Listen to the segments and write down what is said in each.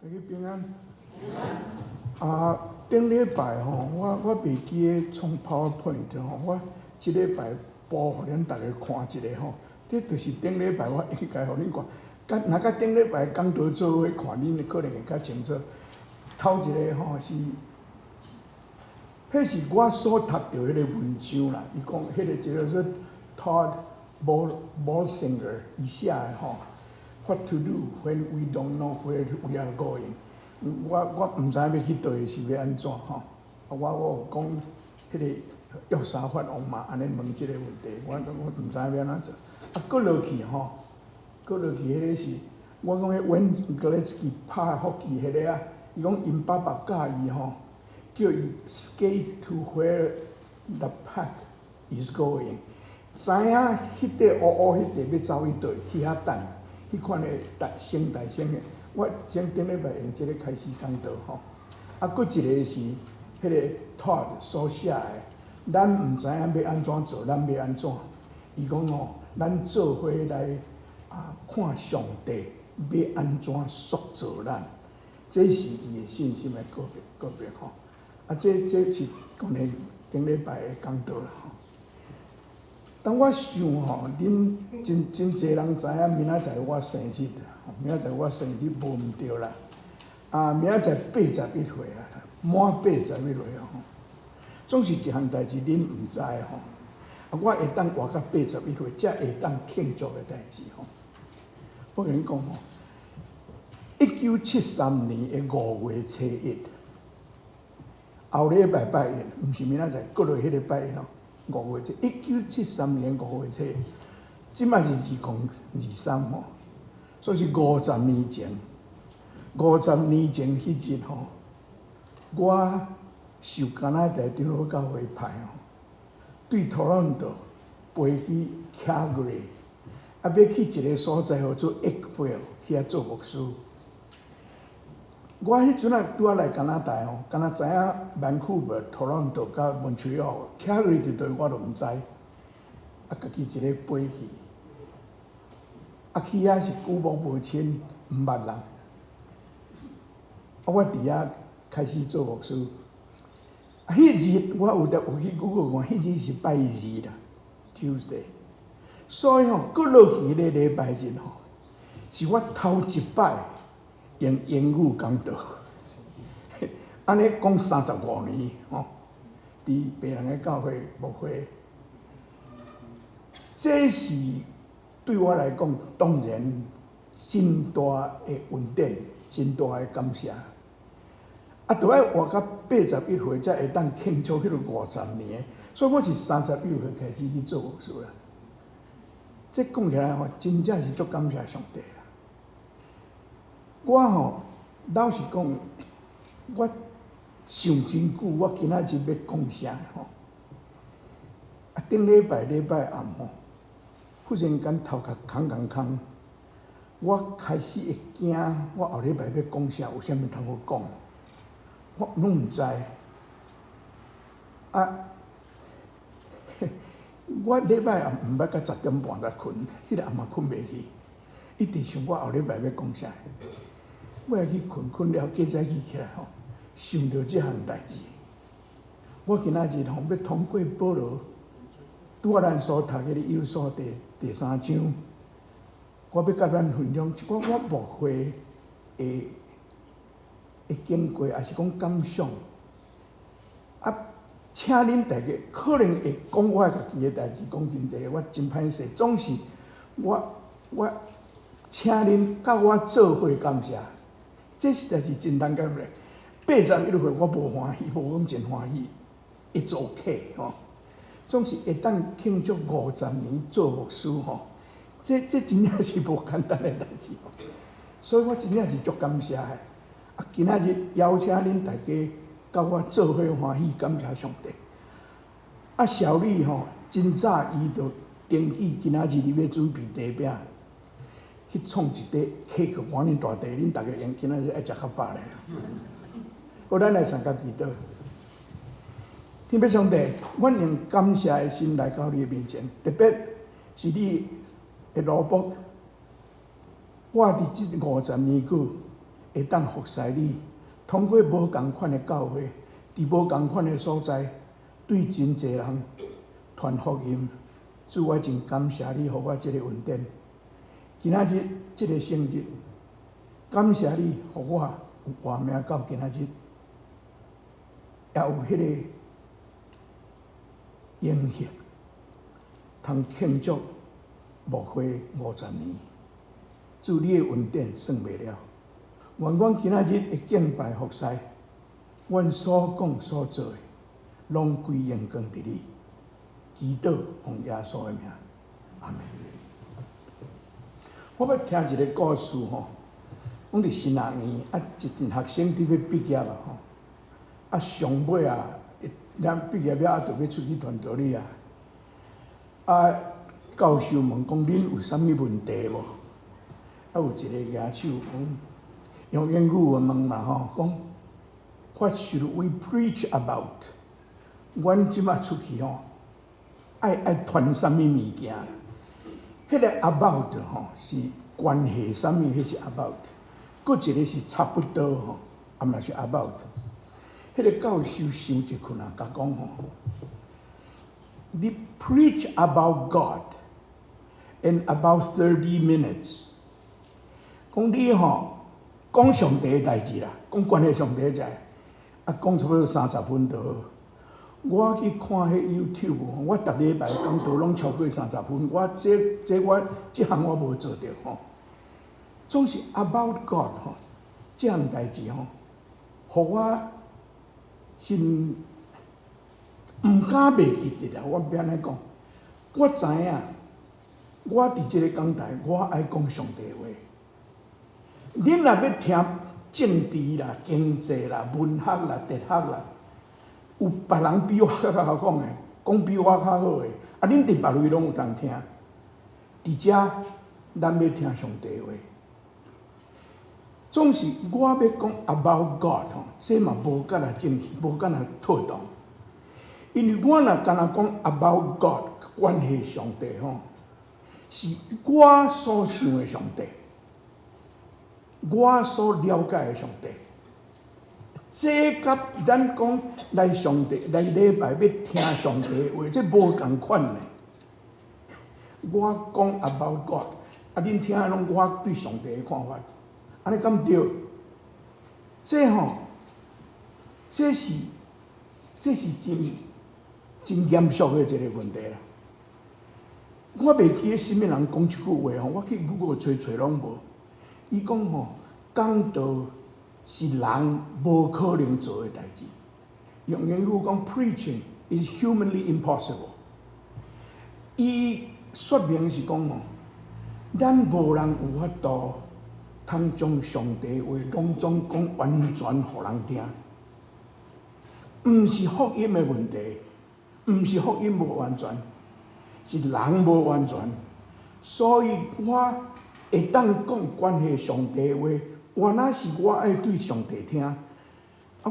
大家平安。啊，頂禮拜吼，我袂記得創 PowerPoint 吼，我這禮拜播予恁逐家看一下吼。這就是頂禮拜我應該予恁看，佮若佮頂禮拜講道做伙看，恁可能會較清楚。頭一個吼是，彼是我所讀著彼個文章啦。伊講彼個叫做 Todd Bolsinger 伊寫的吼，What to do when we don't know where we are going？我毋知影欲去佗是欲按怎吼。啊，我有講彼個約沙法王嘛，按呢問這個問題，我毋知影欲按怎做。啊，閣落去吼，閣落去彼個是，我講彼 Wayne Gretzky 拍 hockey 彼個啊，伊講𪜶爸爸教伊吼，叫伊 skate to where the puck is going，知影彼塊烏烏彼塊欲走去佗，去遐等，彼款的大聲大聲的。我前頂禮拜用這個開始講道吼，啊，閣一個是彼個 Todd 所寫的，咱毋知影欲按怎做，咱欲按怎？伊講吼，咱做伙來啊看上帝欲按怎塑造咱，這是伊的信心的告白告白吼。啊，這是講咧頂禮拜的講道啦吼。當我想吼，恁真真濟人知影明仔載我生日，明仔載我生日無毋對啦。啊，明仔載81歲啊，滿八十一歲吼。總是一項代誌恁毋知吼。啊，我會當活到八十一歲，才會當慶祝的代誌吼。我共恁講吼，1973年的5月初1，後禮拜拜一，毋是明仔載，過落彼個拜一吼。五月初，1973年5月初，這擺是2023吼，所以是五十年前。五十年前彼日吼，我受加拿大長老教會派吼，對多倫多飛去卡格里，啊，欲去一個所在號做 Oakville 去遐做牧師。我彼陣仔拄仔來加拿大吼，敢若知影 Vancouver、多倫多佮 Montreal、Calgary 佇佗我都毋知，啊，家己一个飛去，啊，去遐是舉目無親，毋捌人。啊，我佇遐開始做牧師。啊，彼日我有得有去 Google 看，彼日是拜二啦，Tuesday。所以吼，閣落去彼个禮拜日吼，是我頭一擺用英語講道，按呢講35年吼，佇別人的教會牧會，這是對我來講當然真大的恩典，真大的感謝。啊，著愛活到八十一歲才會當慶祝彼个五十年，所以我是31歲開始去做牧師啦。這講起來吼，真正是足感謝上帝啦。我吼老實講，我想真久，我今仔日欲講啥吼？啊，頂禮拜禮拜暗吼，忽然間頭殼空空空，我開始會驚，我後禮拜欲講啥，有啥物通好講？我攏毋知。啊，我禮拜暗毋捌到10點半才睏，彼个暗嘛睏袂去，一直想我後禮拜欲講啥。我去睏睏了，過早起起來吼，想著這項代誌。我今仔日吼欲通過保羅，拄仔咱所讀彼个以弗所第三章，我欲佮咱分享一寡我牧會的的經過，抑是講感想。啊，請恁大家可能會講我家己的代誌，講真濟，我真歹勢。總是我請恁佮我做伙感謝。這實在是真難講咧。81歲我無歡喜，無講真歡喜，It's OK 吼。總是會當慶祝五十年做牧師吼，這真正是無簡單的代誌。所以我真正是足感謝的。啊，今仔日邀請恁大家佮我做伙歡喜，感謝上帝。啊，小麗吼，真早伊就登記今仔日伊欲準備茶餅，去創一塊 cake 趕緊大塊，恁逐家用今仔日愛食較飽咧。好，咱來相佮祈禱。天父上帝，阮用感謝的心來到你的面前，特別是你的奴僕，我佇這五十年久，會當服侍你，通過無仝款的教會，佇無仝款的所在，對真濟人傳福音。主，我真感謝你，予我這个恩典。今仔日這个聖日，感謝你，予我有活命到今仔日，也有彼个榮幸，通慶祝牧會50年。主，你的恩典算袂了。願阮今仔日的敬拜服侍，阮所講所做的，攏歸榮光佇你。祈禱奉耶穌的名，阿門。我欲聽一个故事吼，講佇神學院啊，一陣學生佇欲畢業啊吼，啊上尾啊，咱畢業了啊，就欲出去傳道理啊。啊，教授問講恁有啥物問題無？啊，有一個舉手講，用英語問嘛吼，講 What should we preach about？阮這馬出去吼，愛愛傳啥物物件？彼個 about 吼是關係啥物？彼是 about。閣一個是差不多吼，啊嘛是 about。彼個教授想一困啊，共講吼，你 preach about God in about 30 minutes。講你吼講上帝的代誌啦，講關係上帝的，啊講差不多30分就好。我去看彼 YouTube，我逐禮拜講道攏超過三十分，我這這我這項我無做著吼。總是 about God 吼，這項代誌吼，予我真毋敢袂記得啦。我欲按呢講，我知影，我佇這个講台，我愛講上帝話。恁若欲聽政治啦、經濟啦、文學啦、哲學啦，有別人比我較曉講的，講比我較好的，啊，恁佇別位攏有通聽。佇遮，咱欲聽上帝話。總是我欲講 about God 吼，這嘛無敢若正，無敢若妥當。因為我若干焦講 about God 關係上帝吼，是我所想的上帝，我所了解的上帝。這佮咱講來上帝來禮拜欲聽上帝話，這無仝款呢。我講 about God，啊，恁聽的攏我對上帝的看法，按呢敢對？這吼，這是真真嚴肅的一個問題啦。我袂記得啥物人講這句話吼，我去 Google 揣揣攏無。伊講吼，講道是人無可能做的代誌。用英語講，preaching is humanly impossible。伊說明是講吼，咱無人有法度通將上帝話攏總講完全予人聽。毋是福音的問題，毋是福音無完全，是人無完全。所以我會當講關係上帝話，原來是我愛對上帝聽。啊，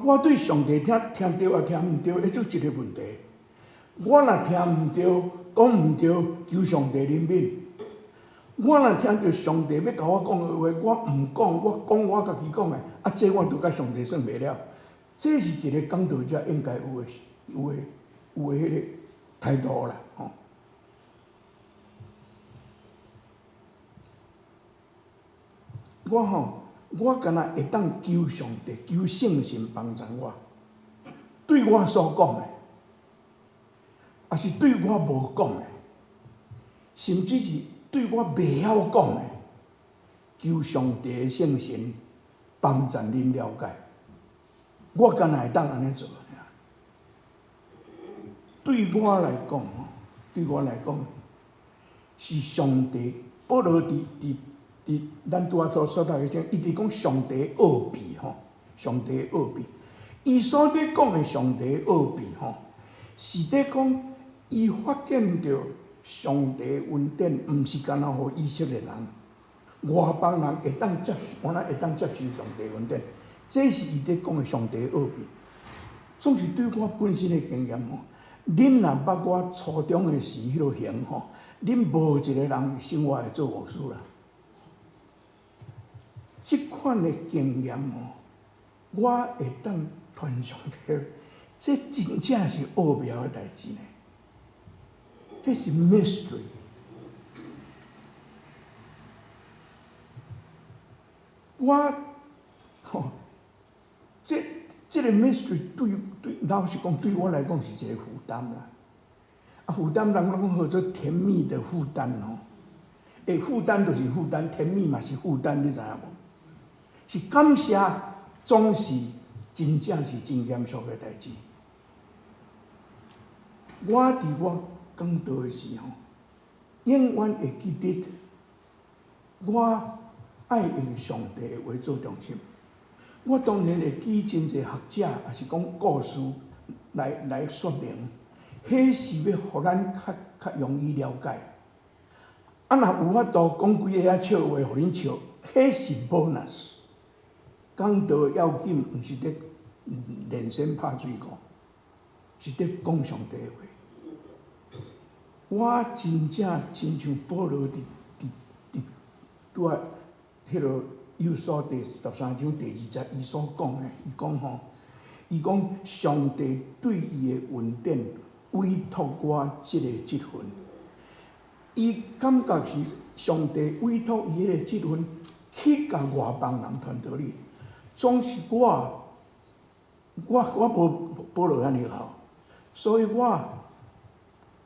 我對上帝聽，聽著抑聽毋著，彼做一個問題。我若聽毋著，講毋著，求上帝憐憫。我若聽著上帝欲共我講的話，我毋講，我講我家己講的，啊，這我就佮上帝算袂了。這是一個講道者應該有的、有的、有的彼个態度啦，吼。我吼，我敢若會當求上帝、求聖神幫助我，對我所講的，抑是對我無講的，甚至是對我袂曉講的，求上帝的聖神幫助恁了解。我敢若會當按呢做。對我來講，對我來講，是上帝保羅佇佇佇咱拄仔所所讀的經，伊佇講上帝奧秘吼，上帝奧秘。伊所咧講的上帝奧秘吼，是咧講伊發現著上帝恩典，毋是干焦予以色列人，外邦人會當接受，原來會當接受上帝恩典。這是伊咧講的上帝奧秘。總是對我本身的經驗吼，恁若捌我初中的時彼落型吼，恁無一個人信我會做牧師啦。這款的經驗哦，我會當傳上帝，這真正是奧妙的代誌呢。這是 mystery。我吼，這個 mystery 對，老實講，對我來講是一個負擔啦。啊，負擔人攏講號做甜蜜的負擔吼。欸，負擔就是負擔，甜蜜嘛是負擔，你知影無？是感謝，總是真正是真嚴肅的代誌。我佇我講道的時候，永遠會記得，我愛用上帝的話做中心。我當然會舉真濟學者，抑是講故事來說明，彼是欲予咱較容易了解。啊，若有法度講幾个仔笑話，予恁笑，彼是 bonus。講道要緊，毋是咧練聲拍水鼓，是咧講上帝的話。我真正親像保羅佇拄仔彼个以弗所第13章第2節，伊所講的，伊講吼，伊講上帝對伊的恩典委託我這个職分，伊感覺是上帝委託伊彼個職分去共外邦人傳道理，總是我無保羅遐爾好，所以我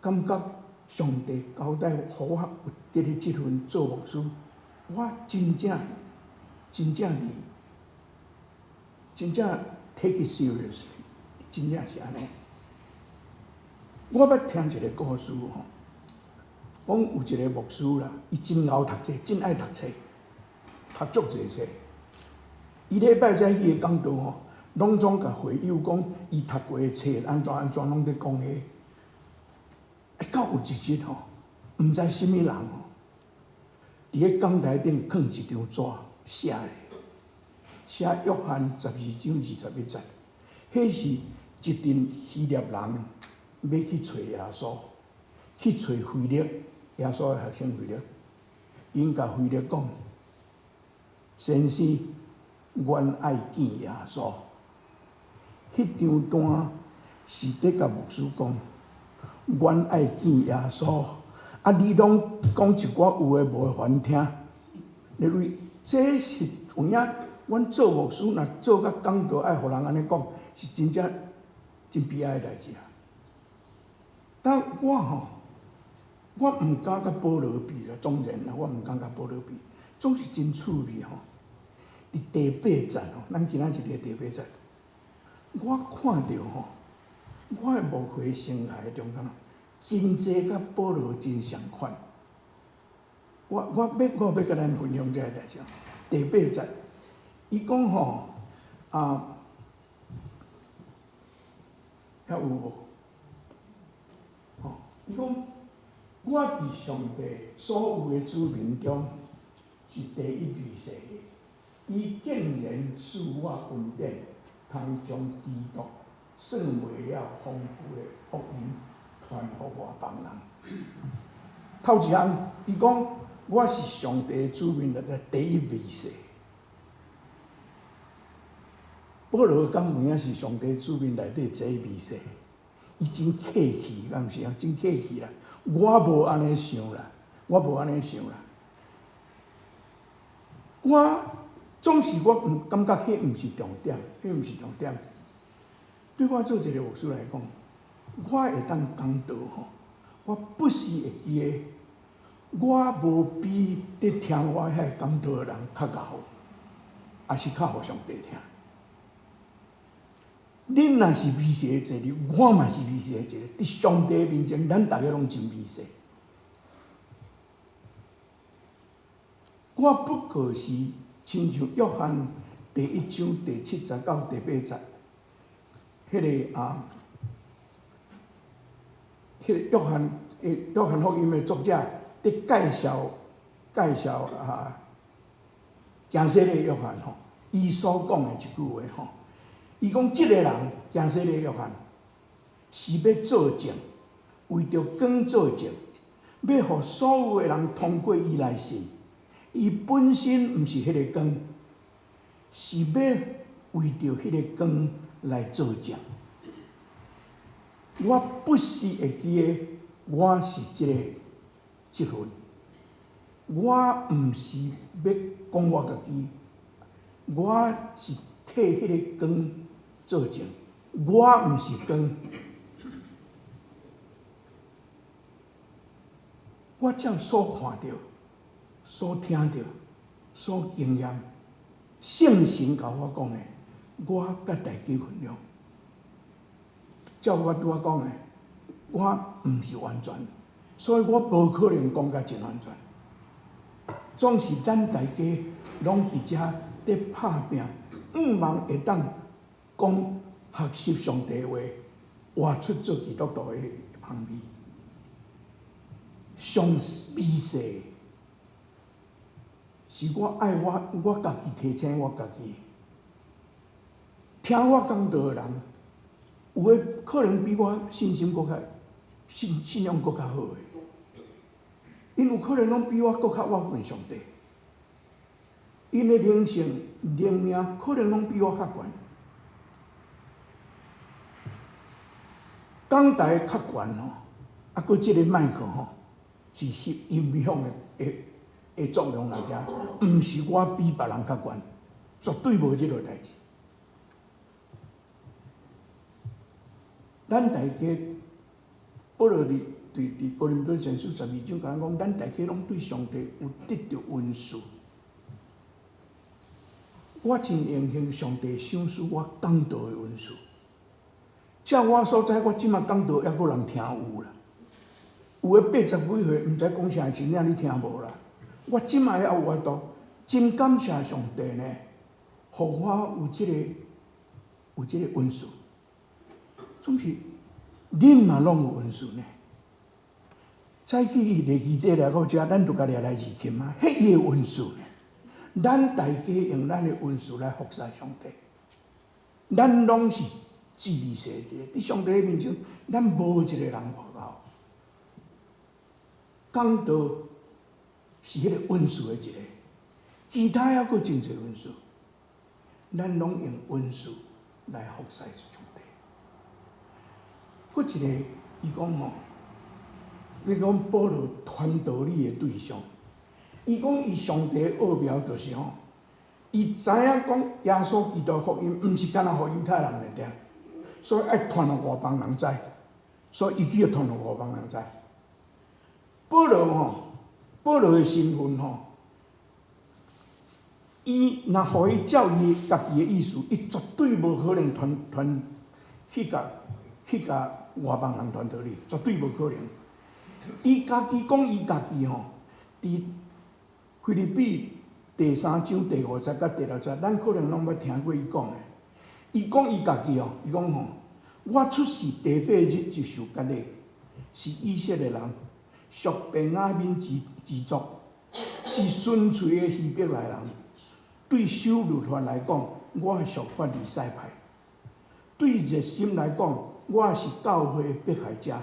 感覺上帝交代予我有這个職分做牧師，我真正真正佇真正 take it seriously，真正是按呢。我捌聽一個故事吼，講有一個牧師啦，伊真𠢕讀冊，真愛讀冊，讀足濟冊。伊禮拜再去的講道吼，攏總共會友講伊讀過的冊按怎按怎，攏佇講彼。欸，到有一日吼，毋知啥物人吼，佇咧講台頂囥一張紙寫咧，寫約翰12章21節，彼是一陣希臘人欲去揣耶穌，去揣腓力，耶穌的學生腓力，𪜶共腓力講：先生，阮愛見耶穌。彼張單是佇共牧師講，阮愛見耶穌。啊，你攏講一寡有的無的，予阮聽。因為這是有影，阮做牧師若做甲講道愛予人按呢講，是真正真悲哀的代誌啊。但我吼，我毋敢佮保羅比啦，當然啦，我毋敢佮保羅比，總是真趣味吼。佇第八節吼，咱今仔日第八節，我看著吼，我的牧會生涯中間，真濟佮保羅真相款。我欲共咱分享這个代誌。第八節，伊講吼啊，遐有無？吼，伊講我佇上帝所有的子民中是第一微細的，伊竟然賜我恩典，通將基督算未了豐富的福音傳予外邦人。頭一項，伊講我是上帝的子民內底第一微細。保羅敢有影是上帝子民內底最微細？伊真客氣，敢毋是啊？真客氣啦！我無按呢想啦，我無按呢想啦。我總是我毋感覺彼毋是重點，彼毋是重點。對我做一個牧師來講，我會當講道吼，我不時會記得，我無比佇聽我遐個講道的人較𠢕，抑是較予上帝聽。恁若是微細的一個，我嘛是微細的一個。佇上帝面前，咱逐个攏真微細。我不過是親像約翰第1章第7節到第8節，彼个啊，彼个約翰福音的作者佇介紹啊，行洗禮約翰吼，伊所講的一句話吼，伊講這个人行洗禮約翰是欲做證，為著光做證，欲予所有的人通過伊來信。伊本身毋是彼个光，是欲為著彼个光來做證。我不是會記得，我是這个職份。我毋是欲講我家己，我是替彼个光做證。我毋是光，我照所看著、所聽著、所經驗，聖神共我講的，我佮大家分享。照我拄仔講的，我毋是完全，所以我無可能講甲真完全。總是咱大家攏佇遮佇拍拚，向望會當講學習上帝話，活出做基督徒的芳味。上微細是我愛我我家己提醒我家己，聽我講道的人，有的可能比我信心閣較信信仰閣較好的，𪜶有可能攏比我閣較倚近上帝，𪜶的靈性靈命可能攏比我較懸。講台較懸吼，啊，閣這个麥克吼是翕音響的的的作用來聽，毋是我比別人較懸，絕對無這个代誌。咱大家保羅佇佇佇哥林多前書12章共咱講，咱大家攏對上帝有得著恩賜。我真榮幸上帝賞賜我講道的恩賜。照我所知，我這馬講道猶閣有人聽有啦。有的80幾歲，毋知講啥，真正你聽無啦。我這馬猶有法度，真感謝上帝呢，予我有這个有這个恩賜。總是恁嘛攏有恩賜呢。早起麗琪姐來到遮，咱就共掠來字琴啊，彼伊的恩賜呢。咱大家用咱的恩賜來服侍上帝，咱攏是至微細一个，佇上帝面前，咱無一个人無夠。講道是彼个恩賜的一个，其他猶閣真濟恩賜，咱攏用恩賜來服侍上帝。閣一个，伊講吼，你講保羅傳道理的對象，伊講伊上帝的奧妙就是吼，伊知影講耶穌基督福音毋是干焦予猶太人來聽，所以愛傳予外邦人知，所以伊去傳予外邦人知。保羅吼，保羅的身份吼，伊若予伊照伊家己的意思，伊絕對無可能傳傳去共去共外邦人傳道理，絕對無可能。伊家己講伊家己吼，佇腓立比第三章第五節佮第六節，咱可能攏捌聽過伊講的。伊講伊家己吼，伊講吼，我出世第八日就受割禮，是以色列人，屬便雅憫支支族，是純粹的希伯來人。對守律法來講，我屬法利賽派；對熱心來講，我是教會的迫害者。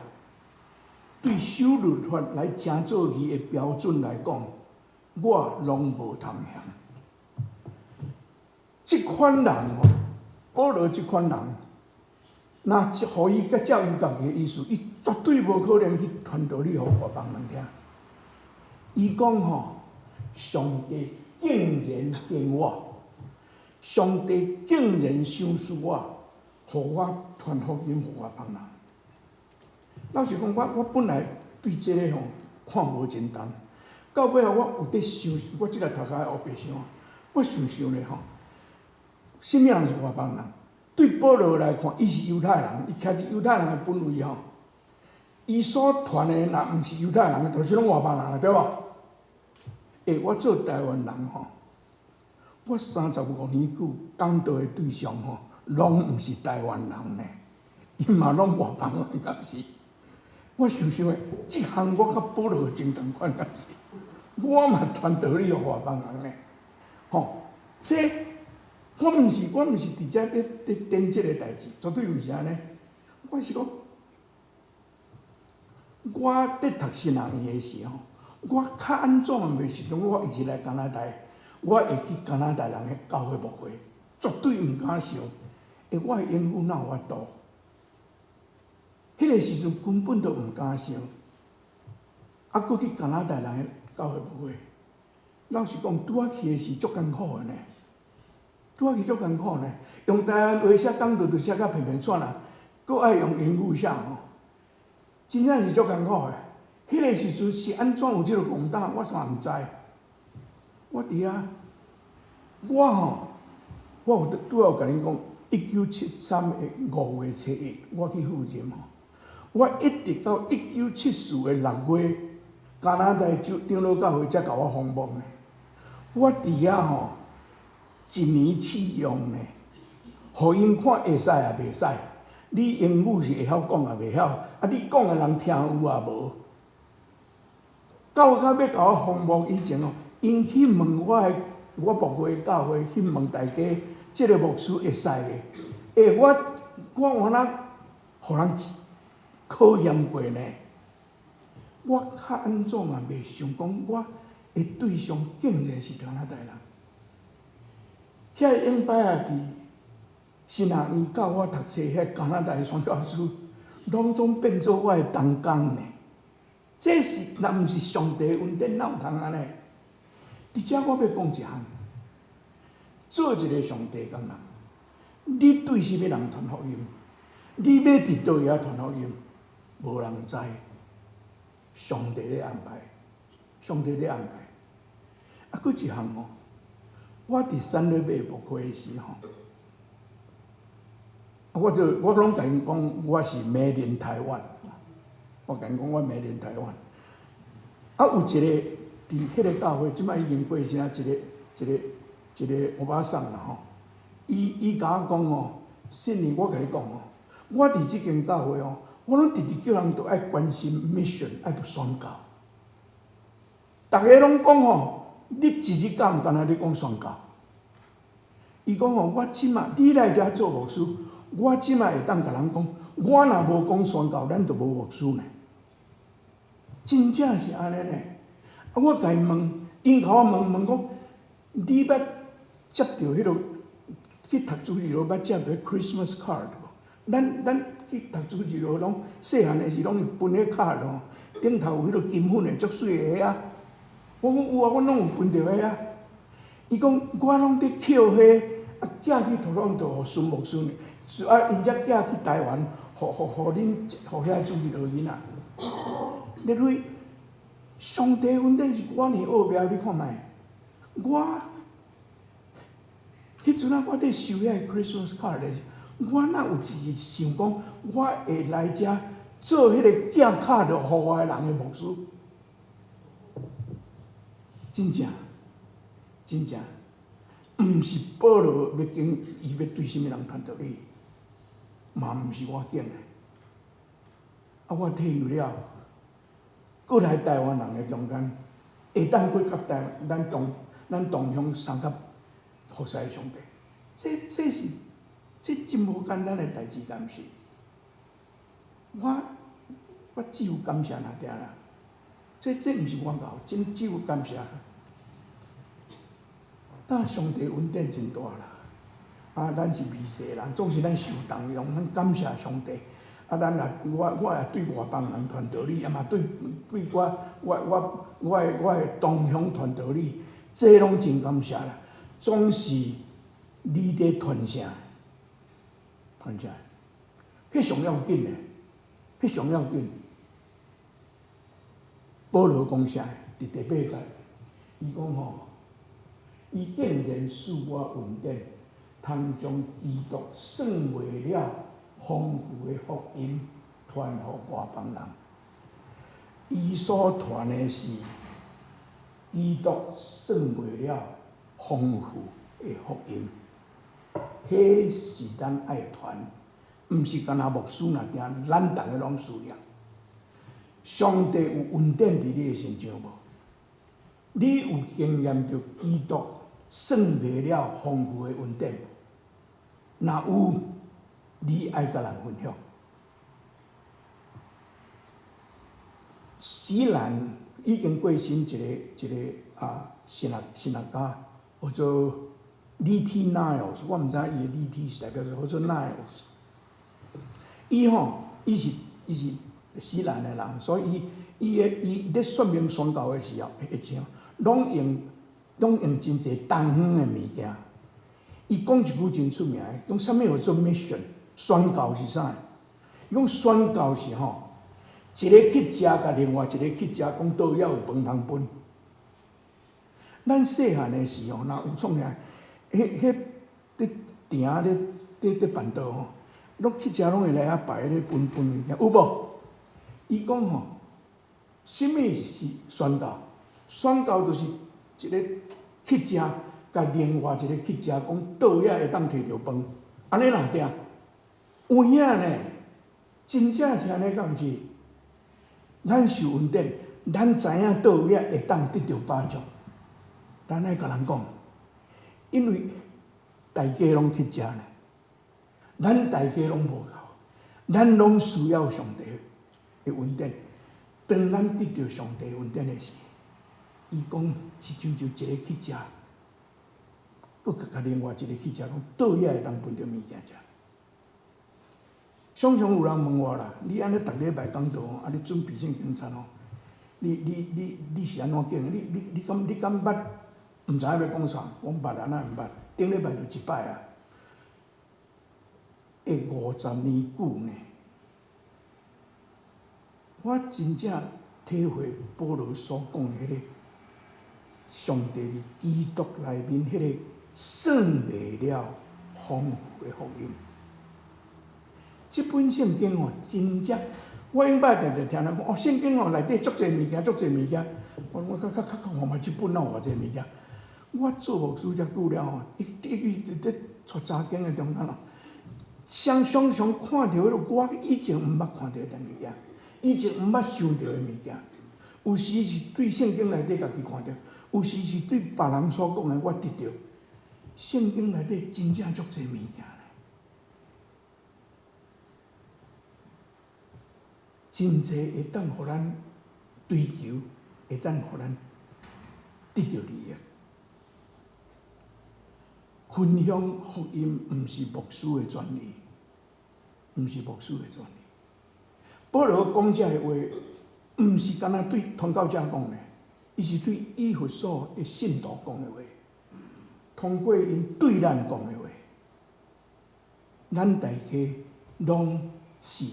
對守律法來成做義的標準來講，我攏無通嫌。這款人吼，保羅這款人，若予伊佮照伊家己的意思，伊絕對無可能去傳道理予外邦人聽。伊講吼，上帝竟然揀我，上帝竟然賞賜我，予我傳福音予外邦人。老實講，我我本來對這个吼看無真重，到尾仔我有佇想，我這個讀較烏白想，我想想咧吼，啥物人是外邦人？對保羅來看，伊是猶太人，伊徛佇猶太人的本位吼，伊所傳的若毋是猶太人，就是攏外邦人，對無？欸，我做台灣人吼，我35年久講道的對象吼，攏毋是台灣人呢，伊嘛攏外邦人，敢是？我想想的，這項我佮保羅真仝款，敢是？我嘛傳道理予外邦人呢，吼，這我毋是我毋是佇遮佇佇顛這个代誌，絕對毋是按呢。我是講，我佇讀神學院的時候，我較按怎的時陣，我一直來加拿大，我會去加拿大人的教會牧會，絕對毋敢想。欸，我的英語哪有法度？彼個時陣根本就毋敢想。啊，閣去加拿大人的教會牧會，老實講，拄仔去的是足艱苦的呢。拄仔去足艱苦呢，用台灣話寫講道就寫甲片片喘啦，閣愛用英語寫吼，真正是足艱苦的。彼個時陣是按怎有這个戇膽，我嘛毋知。我佇遐，我吼，我有拄仔有共恁講，1973的5月初1，我去赴任吼，我一直到1974的6月，加拿大長長老教會才共我封牧呢。我佇遐吼，一年試用呢，予𪜶看會使也袂使。你英語是會曉講也袂曉，啊，你講的人聽有也無？到尾欲共我封牧以前哦，𪜶去問我的我牧會教會去問大家，這个牧師會使袂？欸，我原來予人考驗過呢。我較按怎嘛袂想講，我的對象竟然是加拿大人。遐永擺啊，佇神學院教我讀冊，遐加拿大宣教師，攏總變做我的同工呢。這是若毋是上帝恩典，哪有通按呢？佇遮我欲講一項，做一个上帝工人，你對啥物人傳福音？你欲佇佗位遐傳福音？無人知，上帝咧安排，上帝咧安排。啊，閣一項哦，我佇三日尾牧會的時吼，我就我攏共𪜶講，我是 Made in Taiwan。我共𪜶講，我 Made in Taiwan。啊，有一个佇彼个教會，這擺已經過身啊，一个一个一个歐巴桑啦吼。伊伊共我講哦，信義，我共你講哦，我佇這間教會哦，我攏直直叫人都愛關心 mission，愛去宣教。逐个攏講吼，你一日敢毋敢若咧講宣教？伊講吼，我這擺你來遮做牧師，我這擺會當共人講，我若無講宣教，咱就無牧師呢。真正是按呢呢。啊，我共伊問，𪜶共我問問講，你捌接著彼个去讀主日學，捌接著 Christmas card 無？咱咱去讀主日學攏細漢的時攏是分彼卡咯，頂頭有彼个金粉的足媠的啊。我講有啊，我攏有分著彼啊。伊講我攏佇抾彼，啊寄去托倫多予孫牧師呢，啊𪜶才寄去台灣，予予予恁予遐主日學囡仔。你類上帝恩典是偌爾奧妙，你看覓？我彼陣啊，我佇收遐個 Christmas card 的時，我哪有一日想講，我會來遮做彼個寄卡予我的人的牧師？真正，真正，毋是保羅欲揀，伊欲對啥物人傳道理，嘛毋是我揀的。啊，我退休了，閣來台灣人的中間，會當閣佮台咱同咱同鄉相佮服侍上帝，這這是這真無簡單的代誌，敢毋是？我我只有感謝爾爾啦，這這毋是我搞，真只有感謝。但上帝恩典真大啦，啊，咱是微細人，總是咱受動用，咱感謝上帝。啊，咱也我我也對外邦人傳道理，也嘛對對我我我我的我的同鄉傳道理，這攏真感謝啦。總是你佇傳啥？傳啥？彼上要緊的，彼上要緊。保羅講啥？佇第八節，伊講吼，伊竟然賜我恩典，通將基督算袂了豐富的福音傳予外邦人。伊所傳的是基督算袂了豐富的福音，彼是咱愛傳，毋是干焦牧師爾爾，咱逐个攏需要。上帝有恩典佇你的身上無？你有經驗著基督算袂了豐富的恩典無？若有，你愛佮人分享。雖然已經過身一个一个啊神學神學家，號做 D.T. Niles，我毋知影伊的 D.T 是代表啥，號做 Niles。伊吼，伊是西蘭的人，所以伊咧說明宣教的時候，會時候，攏用真濟東方的物件。伊講一句真出名的，講啥物號做 mission？宣教是啥？伊講宣教是吼，一个乞食，共另外一个乞食講佗位有飯通分。咱細漢的時候，若有創啥，彼佇埕咧佇辦桌吼，攏乞食攏會來遐擺咧分分物件，有無？伊講吼，啥物是宣教？宣教就是一个乞食，共另外一個乞食講，佗位會當提著飯，按呢啦對。有影呢，真正是按呢，敢毋是？咱受恩典，咱知影佗位會當得著飽足，咱愛共人講，因為大家攏乞食呢，咱大家攏無夠，咱攏需要上帝的恩典。當咱得著上帝恩典的時，伊講是親像一个乞食，閣共另外一个乞食講，佗位會當分著物件食。常常有人問我啦，你按呢逐禮拜講道，啊你準備聖經冊哦，你是按怎講？你敢捌？毋知影欲講啥？講捌啊，哪毋捌？頂禮拜就一擺啊，會50年久呢。我真正體會保羅所講的彼個上帝佇基督內面彼个算袂了豐富的福音。這本聖經哦，真正我永擺定定聽人講哦，聖經哦內底足濟物件，足濟物件。我較較較看覓這本哪有偌濟物件？我做牧師遮久了吼，一一直佇帶查經的中間咯，常常常看著彼个我以前毋捌看著的物件，以前毋捌想著的物件。有時是對聖經內底家己看著，有時是對別人所講的我得著。聖經內底真正足濟物件。真濟會當予咱追求，會當予咱得著利益。分享福音毋是牧師的專利，毋是牧師的專利。保羅講這个話，毋是干焦對傳道者講的，伊是對以弗所的信徒講的話，通過𪜶對咱講的話，咱大家攏是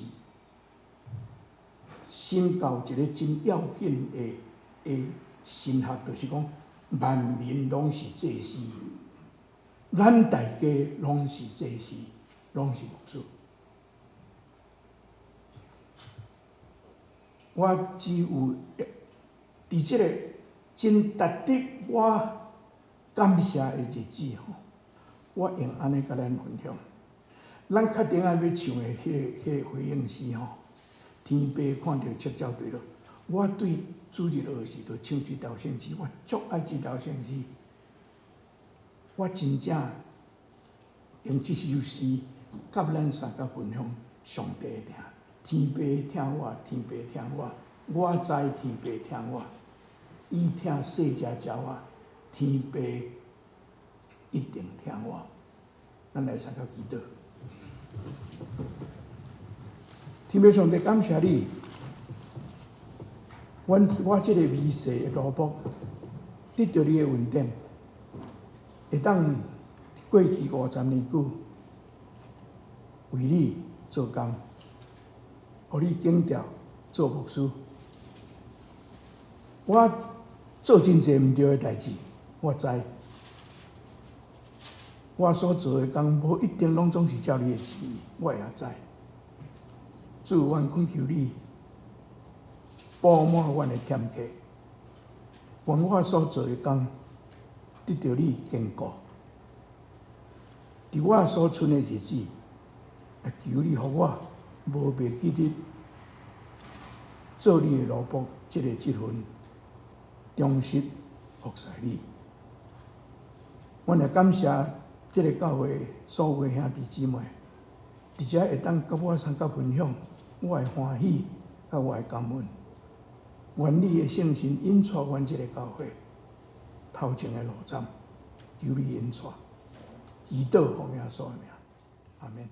信教一个真要緊的神學，就是講萬民攏是祭司，咱大家攏是祭司，攏是牧師。我只有佇這個真值得我感謝的日子吼，我用按呢共咱分享。咱較頂下欲唱的彼个回應詩吼。天父看著赤腳對囉，我對主日學時就唱這條聖詩，我足愛這條聖詩。我真正用這首詩佮咱相共分享上帝的疼。天父疼我，天父疼我，我知天父疼我。伊疼細隻鳥仔，天父一定疼我。咱來相共祈禱。天父上帝，感謝你，阮我這个微細的奴僕，得著你的恩典，會當過去50年久，為你做工，予你揀調做牧師。我做真濟毋對的代誌，我知。我所做的工，無一定攏總是照你的旨意，我也知。主，阮懇求你，補滿阮的欠缺，願我所做的工得著你堅固。佇我所剩的日子，也求你予我無袂記得做你的奴僕，這個職分，忠實服侍你。阮也感謝這个教會所有的兄弟姊妹，佇遮會當佮我相佮分享我的歡喜佮我的感恩。願你的聖神引帶阮這个教會頭前的路站，求你恩帶，祈禱奉耶穌的名，阿門。